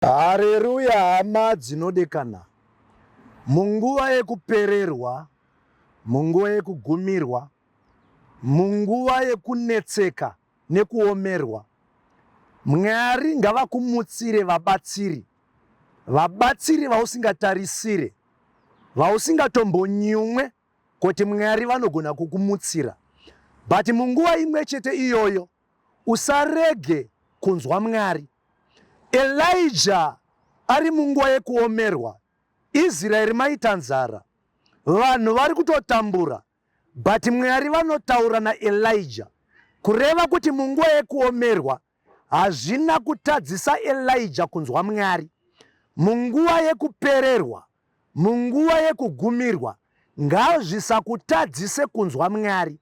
Hareruya hama dzinodekana. Munguva yekupererwa, munguva yekugumirwa, munguva yekunetseka nekuomerwa, Mwari ngavakumutsire vabatsiri, vabatsiri vausingatarisire, vausingatombonyumwe kuti Mwari vanogona kukumutsira. But munguva imwe chete iyoyo usarege kunzwa Mwari. Elijah ari munguva yekuomerwa, Israeri maita nzara, vanhu vari kutotambura, but Mwari vanotaura naElijah, kureva kuti munguva yekuomerwa hazvina kutadzisa Elijah kunzwa Mwari. Munguva yekupererwa, munguva yekugumirwa, ngazvisakutadzise kunzwa Mwari.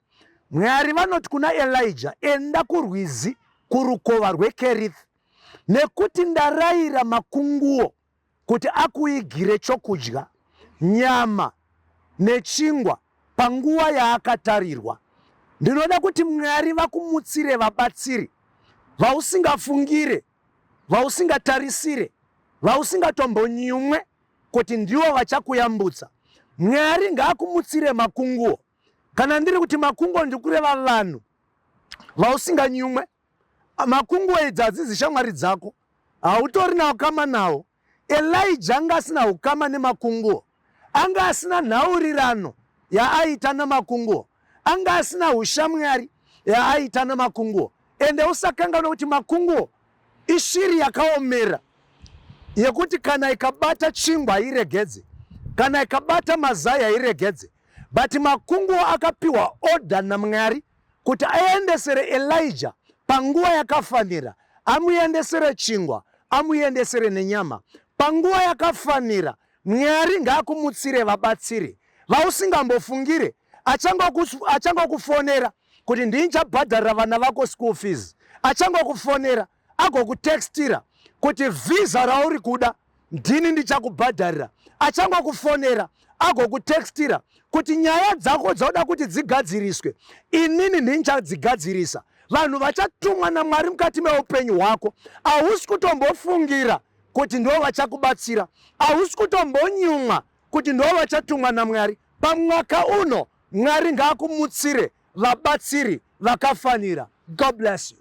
Mwari vanoti kuna Elijah, enda kurwizi kurukova rweKerith, nekuti ndarayira makunguo kuti akuigire chokudya, nyama nechingwa panguva yaakatarirwa. Ndinoda kuti Mwari vakumutsire vabatsiri vausingafungire, vausingatarisire, vausingatombonyumwe kuti ndivo vachakuyambutsa. Mwari ngaakumutsire makunguo. Kana ndiri kuti makunguo, ndiri kureva vanhu vausinganyumwe. Makunguo idzi hadzizi shamwari dzako, hautorina ukama nawo. Elijah anga asina ukama nemakunguo, anga asina nhaurirano yaaita namakunguo, anga asina ushamwari yaaita namakunguo. Ende usakanganwa kuti makunguo ishiri yakaomera yekuti kana ikabata chingwa hairegedze, kana ikabata mazai hairegedze. But makunguo akapiwa order naMwari kuti aendesere Elijah panguva yakafanira, amuendesere chingwa, amuendesere nenyama panguva yakafanira. Mwari ngaakumutsire vabatsiri vausingambofungire, achangokufonera kuti ndini ndichabhadharira vana vako school fees, achangokufonera agokutextira kuti visa rauri kuda ndini ndichakubhadharira, achangokufonera agokutextira kuti nyaya dzako dzauda kuti dzigadziriswe inini ndini ndichadzigadzirisa. Vanhu vachatumwa naMwari mukati meupenyu hwako, hausi kutombofungira kuti ndo vachakubatsira, hausi kutombonyumwa kuti ndo vachatumwa naMwari. Pamwaka uno Mwari ngaakumutsire vabatsiri vakafanira. God bless you.